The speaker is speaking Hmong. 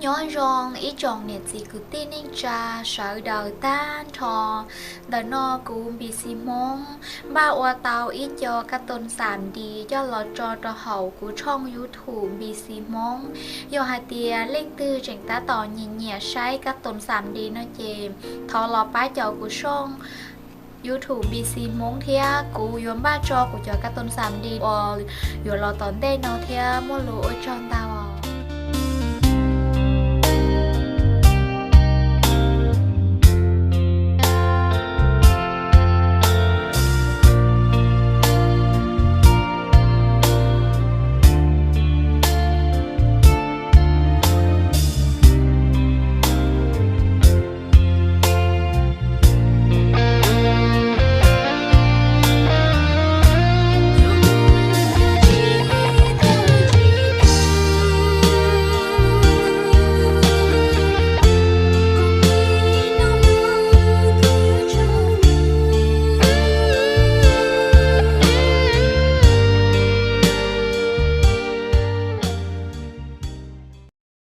Nyob zoo ib tsoom niam txiv kwv tij neej tsa sawv daws tag nrho. Ntawm no kuv Npis Xis Hmoob npaj ua tau ib co kab toos xam D coj los tso rau hauv kuv tshooj YouTube Npis Xis Hmoob. Yog hais tias leej twg tseem tab tom nyiam nyiam saib kab toos xam D no ces thov los pab caum kuv tshooj YouTube Npis Xis Hmoob thiab kuv yuav npaj tso kuv cov kab toos xam D uas yuav los tom ntej no thiab muaj lus ua tsaug ntau.